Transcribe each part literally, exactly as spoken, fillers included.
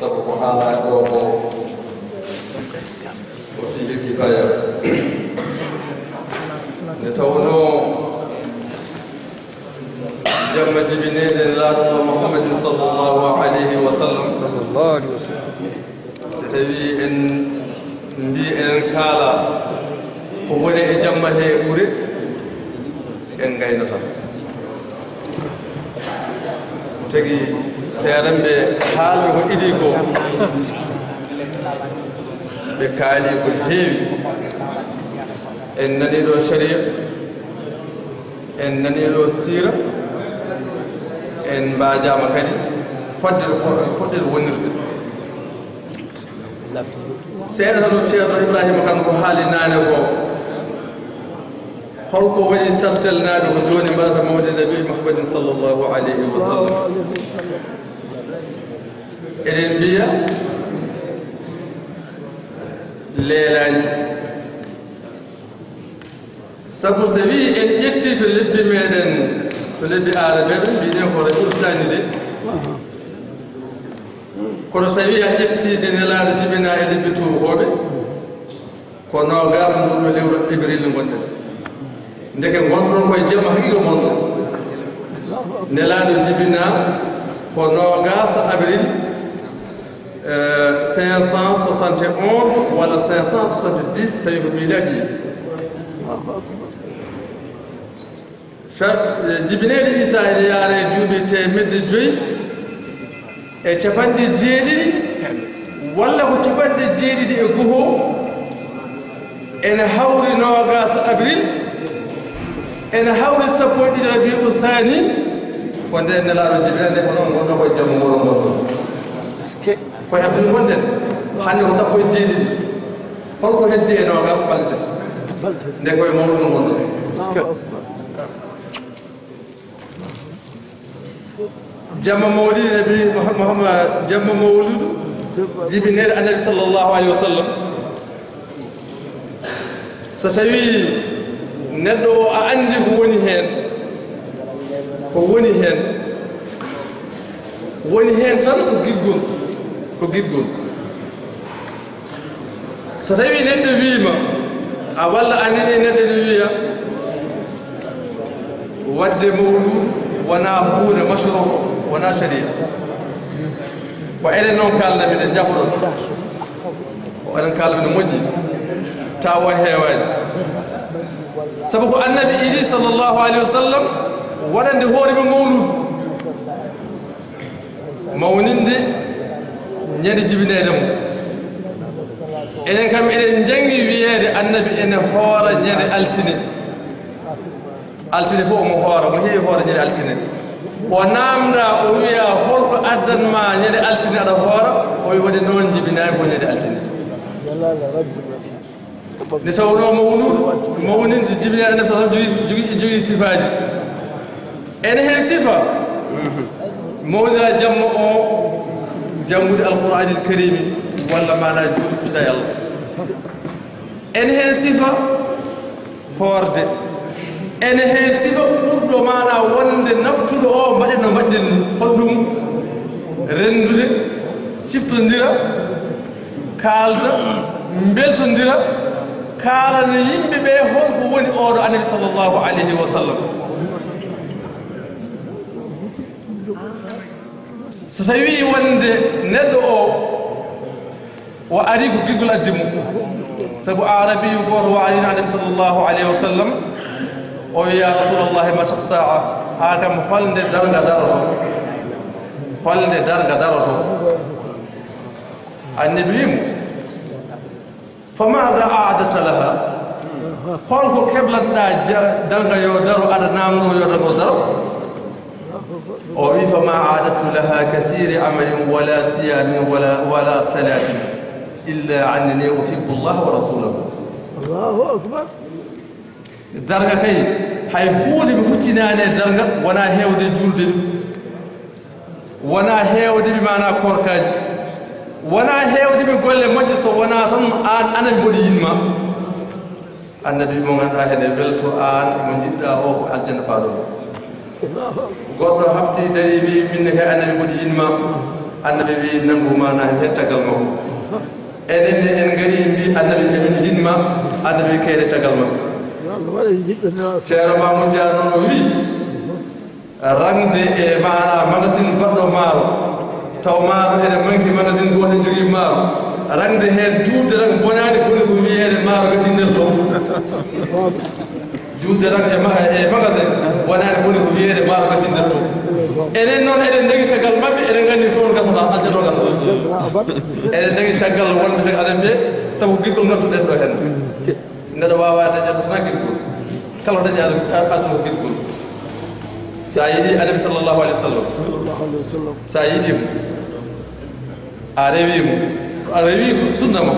Sabu ko haalaa ɗoo ko, ko fii hirki paya. Nde tawnoo jamma jibineede Nelaaɗo Muhammadin sallallahu alayhi wa sallam. So tawii en mbii eɗen kaala ko woni e jamma he ɓure, en ngaynataa. Tagi seeɗanɓe haalɓe ko idii ko, ɓe kaali ko heewi. En nanii ɗo shari'a, en nanii ɗo siira, en mbaajaama kadi fodde ɗo po-, poɗɗen wonirde. Seeɗa tan no Ceerno Ibrahima Kan ko haali naane ko, holko waɗi salselnaaɓe ko jooni mbaɗata mawlida Nabi Muhammadin sallallahu alayhi wa sallam? Eɗen mbiya leelaani. Sabu so wii en ƴettii to lebbi meɗen, to lebbi aarabeeɓe, mbiɗen ko Rabiul Thani de. Kono so wii a ƴettii de Nelaaɗo jibinaa e lebbi tuubakooɓe, ko noogaas nduɗo lewru avril ngonɗen. Ndeke ngonɗon koye jamma haqiiqa ngonɗon. Nelaaɗo jibinaa ko noogaas avril, eh, cinq cent soixante et onze walla cinq cent soixante-dix, tawi ko miladi. Fe-, eh, jibineede Iisaa ene yaara e duuɓi teemedde joyi e capanɗe jeeɗiɗi, walla ko capanɗe jeeɗiɗi e goho, ene hawri noogaas avril, ene hawri sappo e ɗiɗi Rabiu Thani, ko ndeen Nelaaɗo jibinaa, nde ko noon ngonɗon koye jamma mooɗon ngonɗon. Koye avril ngonɗen, hannde ko sappo e jeeɗiɗi. Holko heddi e noogaas balɗe tati? Nde koye mawluudu ngonɗon. Jamma mawlidi Nabi Muhammad, Muhammad, jamma mawluudu jibineede Annabi sallallahu alayhi wa sallam. So tawii neɗɗo o a anndi ko woni heen, ko woni heen, woni heen tan ko giggol, ko giggol. So tawii neɗɗo wiima, a walla a nanii neɗɗo ne wiya, waɗde mawluudu wonaa huunde masruu'u, wonaa shari'a. Ko enen noon kaalna miɗen njafoɗon. Ko enen kaalna miɗen moƴƴi. Tawa o heewaani. Sabu ko Annabi idi sallallahu alayhi wa sallam waɗande hoore mum mawluudu. Mawninde ñande jibineede mo. Enen kam eɗen njanngi wiyeede Annabi ene hoora ñande altine. Altine fof omo hoora, omo heewi hoora ñande altine. O naamndaa, o wiya, "Holko addan ma ñande altine aɗa hoora?" O wi, "Waɗi noon jibinaani ko ñande altine." Nde tawnoo mawluudu, mawninde jibinaade Annabi sallallahu alayhi wa sallam jogii, jogii, jogii sifaaji. Ene heen sifa mawnira jamma o janngude Alqur'aanil Kariimi walla maanaa juulde kuccita e Allah. Ene heen sifa hoorde. Ene heen sifa ɓurɗo maanaa wonde naftuɗo o, mbaɗen no mbaɗɗen ni. Holɗum? Renndude, siftondira, kaalda, mbeltondira, kaalana yimɓe ɓe holko woni oɗo Annabi sallallahu alayhi wa sallam. So tawii wonde neɗɗo o, o ari ko giggol addi mo, sabu Aarabiyu gooto o ari no Annabi sallallahu alayhi wa sallam, o wiya, "Rasuulallahi, mata saa'a?" Haa kam, holnde darnga daroto? Holnde darnga daroto? Annabi wi mo, "Fa maaza a'dadta laha?" Holko keblanɗaa ja-, darnga yo daro, aɗa naamnoo yo darnga daro? O wi, "Fa ma a'dadtu laha kathira amalin wala siyamin wala, wala salatin, illa annani uhibbu Allah wa rasulahu." Allahu akbar. Darnga kay, hay huunde mi huccinaani e darnga, wonaa heewde juulde mi, wonaa heewde mi maanaa koorkaaji, wonaa heewde mi golle moƴƴe, so wonaa tan aan Annabi mboɗo yiɗ ma. Annabi mo ngannduɗaa hene welto aan, mo njiɗɗaa o ko aljanna paaɗo. Goɗɗo hafti dari wi, "Min ne kay Annabi mboɗo yiɗ ma." Annabi wi nanngu maana he caggal makko. Enen ne en ngari en mbi Annabi emin njinma, Annabi kayre caggal makko. Ceerno Mamoudou Dia noon o wi, rangde e maana magasin baɗɗo maaro, taw maaro ene manki magasin gooto jogii maaro, rangde heen juutde tan bonaani, boni ko wiyeede maaro gasi nder to. Juutde tan e ma-, e magasin, wonaani boni ko wiyeede maaro gasi nder to. Enen noon eɗen ndewi caggal maɓɓe, eɗen nganndi fof on gasata, aljana o gasata. Eɗen ndewi caggal wonɓe caggal aɗen ɓe, sabu giggol ngadduɗen ɗo heen. Neɗɗo waawaa dañde aduna sona giggol. Kala ko dañi aduna ko giggol. So a yiɗi Annabi sallallahu alayhi wa sallam, so a yiɗi mo, a rewi mo, a rewi ko sunna mo,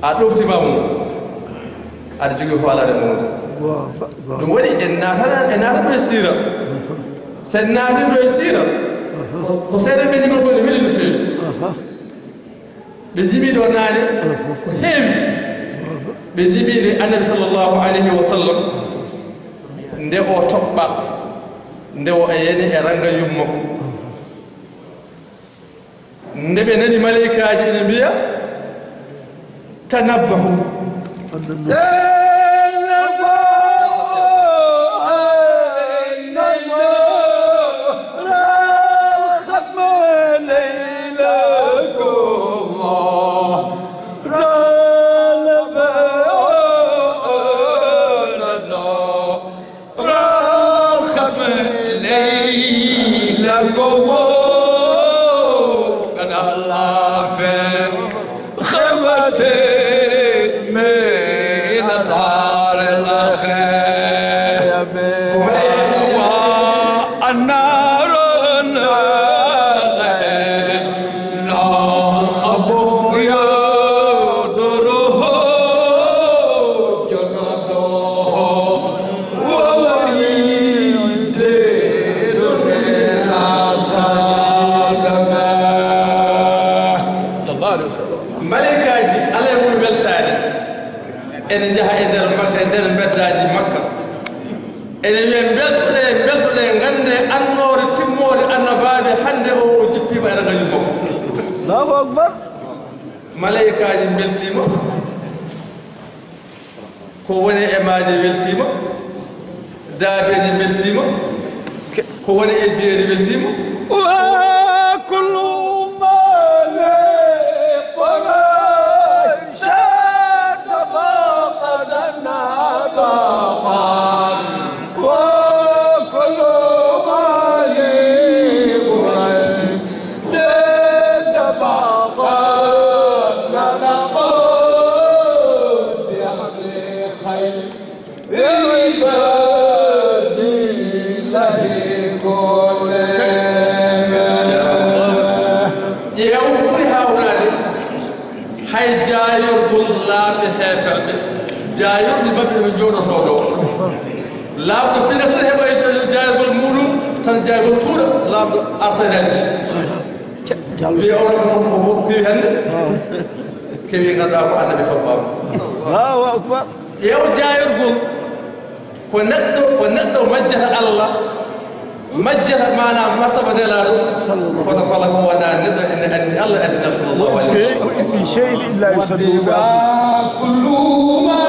a ɗoftima mo, aɗa jogii hoolaare mawde. Ɗum waɗi en naatana, en naatana ɗo e siira. So en naati ɗo e siira, ko, ko seeɗa ɓe njima ko ene weli no feewi. Ɓe njimi ɗo naane ko heewi. Ɓe njimi nde Annabi sallallahu alayhi wa sallam, nde o toɓɓa, nde o yani e ranga yummakko. Nde ɓe nani maleykaaji ene mbiya, "Tanabbahu." رخب ليلكم قد على في خلوة من أطهار الخير. والنار الخب يدره جنده. Maleykaaji, Alla e mum weltaade, ene njaha e nder Makka, e nder mbeddaaji Makka. Ene wiya, "Mbeltoɗee, mbeltoɗee, nganndee annoore timmoore annabaaɓe, hannde o, o jippiima e ragaaju makko." Allahu Akbar. Maleykaaji mbeltiima. Ko woni e maaje weltiima, daabeeji mbeltiima, ko woni e jeeri weltiima. وكل ما لقريش تفقد نبضا، وكل ما لقريش تفقد نبضا، بحبل خير Ƴeew ko ɓuri haawnaade, hay jaayorgol laamɓe heeferɓe, jaayorɗi maɓɓe ɓe njooɗotoo ɗo. Laamɗo fina tan heɓoyto e jaayorgol muuɗum, tan jaayorgol tuuɗa, laamɗo arta e dañde. Wiya oɗo ko mon ko woɗɗi hannde. Kewi ngannduɗaa ko Annabi toɓɓaama. Allahu Akbar. Ƴeew jaayorgol. Ko neɗɗo, ko neɗɗo majjata Allah, majjata maanaam martaba Nelaaɗo, kono kala ko wonaa neɗɗo ene anndi Allah, anndi Nelaaɗo sallallahu alayhi wa sallam. وإن من شيء إلا يسبح بحمده. وكل ما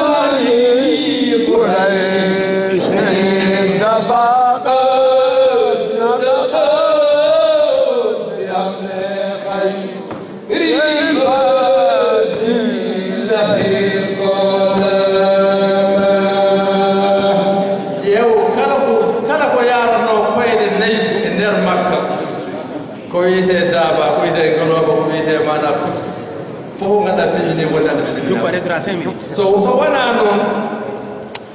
لقريش تفقد نبضا، بحبل خير Ƴeew, kala ko, kala ko yaranoo koyɗe nayi e nder Makka, ko wiyetee daaba, ko wiyetee ngelooba, ko wiyetee maanaa pucci, fof ko ngannduɗaa feññinii wonde Annabi. Jumpa rek, cinq minutes. So, so wonaa noon,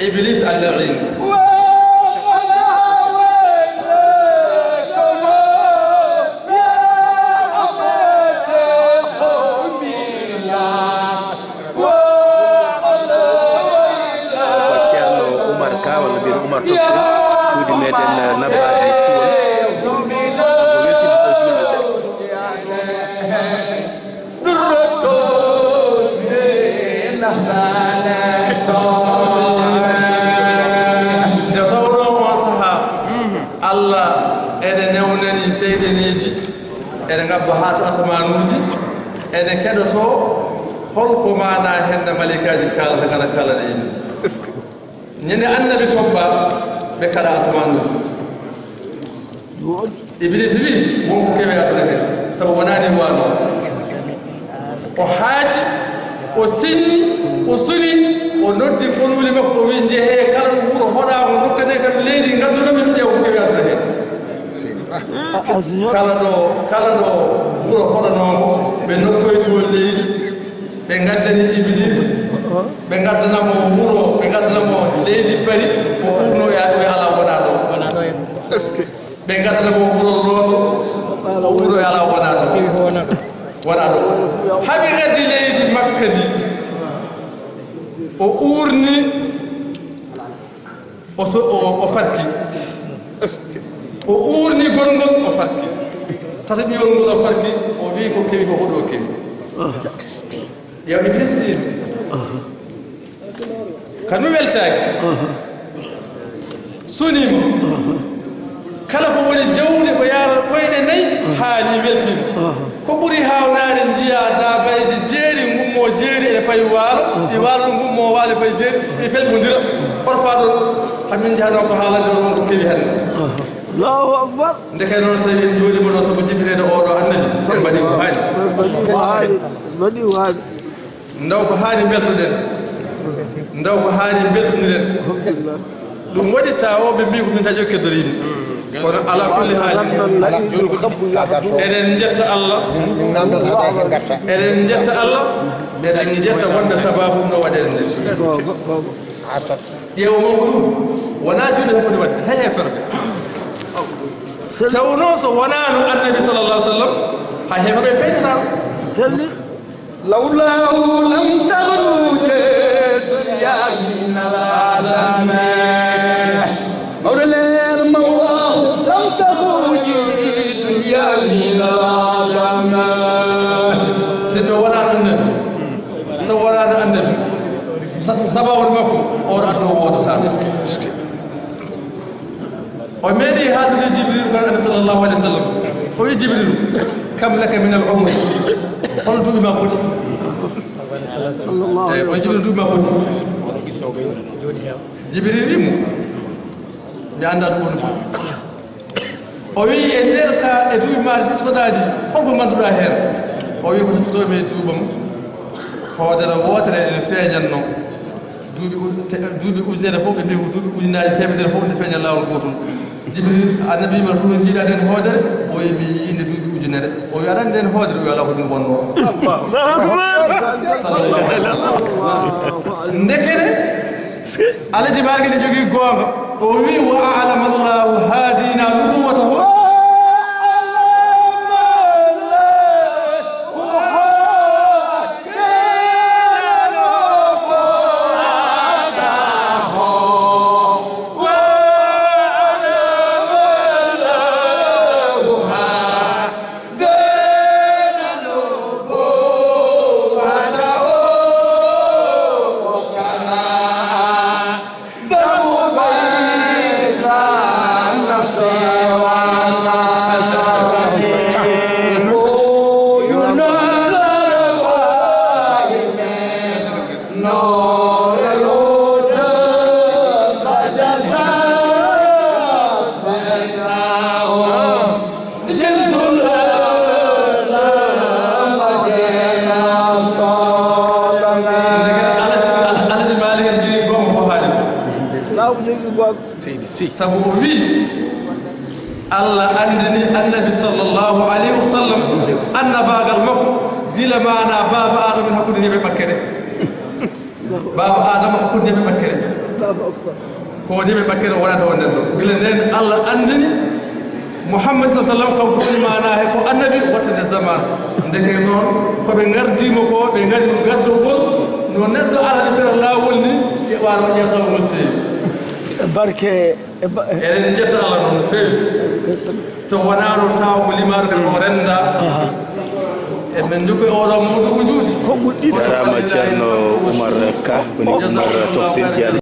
Iblis al-la'iin. Ceerno Oumar Ka, walla mbiyen Oumar Tafsir, suudu meɗen, eh, Nabbaɗe Siwol. Ko weltinta julɓe ɓe. Ene ngabba haa to asamanuuji, ene keɗotoo hol ko maanaa heen no maleykaaji kaalata, ngara kaalana en. Ñande Annabi toɓɓaa, ɓe kaɗa asamanuuji. Ibiliisa wiyi, won ko kewi aduna heen, sabu wonaa nii waano. O haaji, o siññi, o suni, o noddi konuuli makko, o wiyi, njehee kala ɗo wuro hoɗaama, nokkanee kam leydi, ngaddunomi, mi ƴeewa ko kewi aduna heen. Kala ɗo, kala ɗo wuro hoɗanoongo, ɓe nokkoyi toon leydi, ɓe ngaddani Ibiliisa, ɓe ngaddana mo wuro, ɓe ngaddana mo leydi Pari, o uurno e aduna alaa wonaa ɗo. Ɓe ngaddana mo wuro Loondo, o uurno e alaa wonaa ɗo. Wonaa ɗo. Haa ɓe ngaddi leydi Makka ndi, o uurni, o so, o, o farki. O uurni gonngol, o farki. Tataɓiwol ngol o farki, o wiyi ko kewi ko hoɗo kewi. Yo Ibiliisa yiɗi. Kanu weltaaki. Sunii mo. Kala ko woni jawdi ko yaarata koyɗe nayi, haali weltiima. Ko ɓuri haawnaade njiyaa daabayji jeeri ngummoo jeeri ene payi waalo, ɗi waalo ɗo ngummoo waalo e payi jeeri, ɗi pelɓondira. Horpaa ɗon, haa min njahanoo ko haalande on ko kewi hannde. Allahu Akbar. Ndeke noon, so en njooɗiima ɗo, sabu jibinede oo ɗo Annabi, so en mbaɗii ko haani. Mbaɗi waade. Ndaw ko haani mbeltoɗen. Ndaw ko haani mbeltondiren. Ɗum waɗi tawooɓe mbii ko min taƴo keddoriimi. Kono alaa kulli haalin. Eɗen njetta Allah. Eɗen njetta Allah. Eɗen njetta wonɓe sabaabu no waɗeede nde. Ƴeewa mawɗo ɗum. Wonaa juulde tan foti waɗde. Hay heeferɓe. Tawnoo so wonaano Annabi sallallahu alaihi wasallam, hay heeferɓe peynataano. Selli. لولاه لم تخرج الدنيا من العدم. Mawɗo leer mawɗo, لم تخرج الدنيا من العدم. Sinno wonaano Annabi, so wonaano Annabi, sa-, sabawol makko, oo ɗo aduna o woodataano. O meeɗi haaldude Jibril ko Annabi sallallahu alaihi wasallam. O wi Jibril, "Kam laka min al umri?" Hono duuɓi ma poti? Eyi, o wi Jibril, "Duuɓi ma poti?" Jibril wi mo, "Mi anndaa duuɓi no poti." O wi, "E nder ka e duuɓi ma siskoɗaa ɗi, holko ngannduɗaa heen?" O wi, "Ko siskotoomi e duuɓam, hoodere wootere ene feeñatno." Duuɓi u-, te-, duuɓi ujunere fof, ɓe mbii ko duuɓi ujunaaji teemedere fof nde feeña laawol gootol. Jibril, Annabi wiima, "Fof no njiiɗaa ndeen hoodere?" O wiyi, "Mi yiyii nde duuɓi ujunere." O wiyi, "Aɗa anndi ndeen hoodere?" O wiyi, "Alaa ko ɗum wonnoo." Sallallahu alaihi wasallam. Ndekete, Alhaji Maalik ene jogii goonga. O wiyi, "Wa a'lama Allahu haadina nubuwwatahu." Ndeke Alhaji, Alhaji Maalik ene jogii goonga ko haali ko. Laamu jogii goonga. Seydi Sy. Sabu o wi, Allah anndini Annabi sallallahu alayhi wa sallam annabaagal makko gila maanaa baaba Aadama hakkunde neeɓe ɓakkere. Baaba Aadama ko neeɓe ɓakkere. Ko neeɓe ɓakkere wonata o neɗɗo. Gila ndeen Allah anndini Muhammad sallallahu alayhi wa sallam, kanko woni maanaa he ko annabi wattande zaman. Ndeke noon, ko ɓe ngardii mo ko, ɓe ngari ko gardogol, no neɗɗo ara defira laawol ni, e waano ƴeewa sabu ngol feewi. Barke E ba-, e Eɗen njetta Allah noon no feewi. So wonaano tawa ko limaade tan o rennda. Aha. Eɗen njogii oɗo mawɗo ko juuti. Ko ɓuɗɗi. Jarama Ceerno Oumar Ka, woni Oumar Tafsir Diallo.